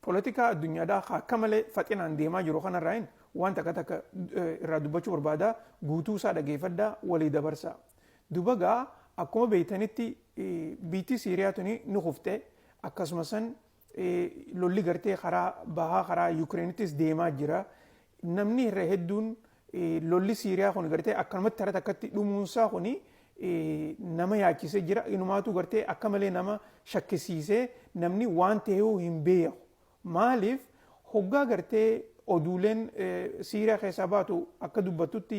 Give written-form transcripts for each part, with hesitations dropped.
Poolitikaa addunyaadhaa akka malee faxinaan deemaa jiru kanarraayin waan takka takka irraa dubbachuu barbaada. Guutuu isaa dhageeffadhaa, walii dabarsa. Duba gaa akkuma beeytanitti biitti Siiriyaa tuni ni kufte. Akkasuma san lolli gartee karaa bahaa, karaa Yukireenittis deemaa jira. Namni irra hedduun lolli Siiriyaa kun gartee akkanumatti tara takkatti dhumuunsaa kuni nama yaachisee jira. Inumaatu gartee akka malee nama shakkisiisee, namni waan ta'eef hin beeku. Maaliif hoggaa gartee oduuleen Siiriyaa keessaa baatu akka dubbattutti,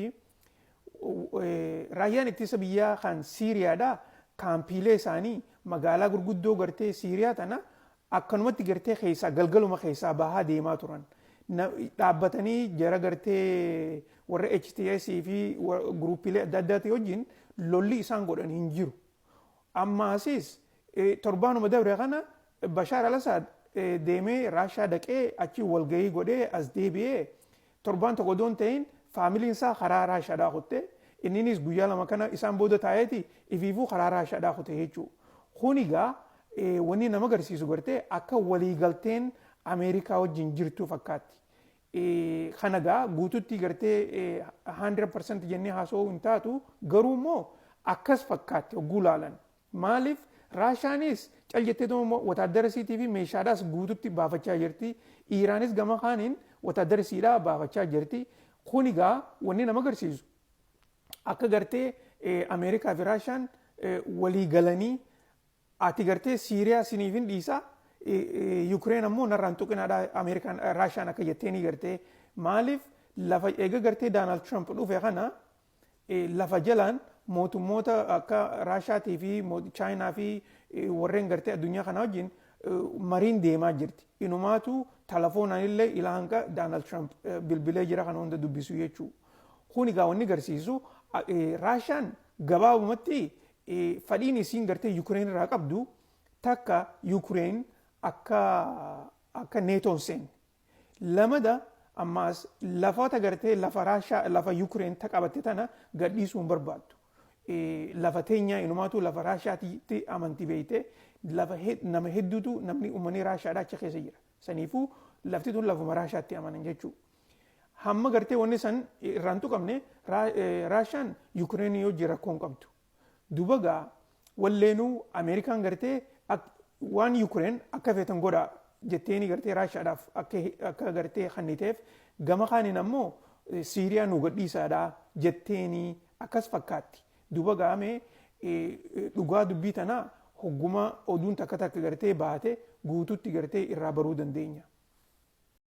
raayyaan ittisa biyyaa kan Siiriyaadhaa kaampiilee isaanii magaalaa gurguddoo gartee Siiriyaa tana akkanumatti gartee keessaa galgaluma keessaa bahaa deemaa turan. Dhaabbatanii jara gartee warra HTS fi guruupiilee adda addaatii wajjin lolli isaan godhan hin jiru. Ammaasis torbaanuma dabre kana Bashaar al-Assad deemee Raashaa dhaqee, achi walgahii godhee as deebi'ee, torbaan tokko odoon ta'in faamiliin isaa karaa Raashaadhaa kutte. Inninis guyyaa 2 kana isaan booda taa'eeti ifiifuu karaa Raashaadhaa kute jechuudha. Kun egaa wanni nama agarsiisu gartee akka waliigalteen Ameerikaa wajjin jirtu fakkaatti. Kana gaa guututti gartee 100% jennee haasa'uu hin taatu, garuu immoo akkas fakkaatti hogguu laalan. Maaliif Raashaanis cal jettee wataaddara isiitii fi meeshaadhaas guututti baafachaa jirti. Iiraanis gama kaaniin wataaddara isiidhaa baafachaa jirti. Kun egaa wanni nama agarsiisu akka gartee Ameerikaa fi Raashaan walii galanii, ati gartee Siiriyaa siniif hin dhiisa, Yukireen ammoo narraan tuqinaadha Ameerikaan Raashaan akka jetteeni gartee. Maaliif lafa eega gartee Doonaald Trump dhufe kana lafa jalaan mootummoota akka Raashaatii fi Chaayinaa fi warreen gartee addunyaa kana wajjin mariin deemaa jirti. Inumaatu telefoonaan illee ilaa hanga Doonaald Trump bilbilee jira kana hunda dubbisu jechuudha. Kun egaa wanni agarsiisu Raashaan gabaabumatti fadhiin isiin gartee Yukireen irraa qabdu takka Yukireen akka neetoon seenne. Lamada ammaas lafoota gartee lafa Raashaa, lafa Yukireen ta qabatte tana gadhiisuu hin barbaaddu. Lafa teenyaa inumaatu lafa Raashaatti amanti beeyte, lafa nama hedduutu, namni uummanni Raashaadhaa achi keessa jira. Saniifuu lafti tun lafuma Raashaatti amanan jechuudha. Hamma gartee wanni san irraan tuqamne, Raashaan Yukireen yoo jira rakkoon qabdu. Duba gaa walleenuu Ameerikaan gartee waan Yukireen akka feetan godhaa jetteeni gartee Raashaadhaaf akka gartee kanniteef, gama kaaniin ammoo Siiriyaa nu gadhiisaadhaa jetteeni akkas fakkaatti. Duba gaamee dhugaa dubbii tanaa hogguma oduun takka takka gartee baate guututti gartee irraa baruu dandeenya.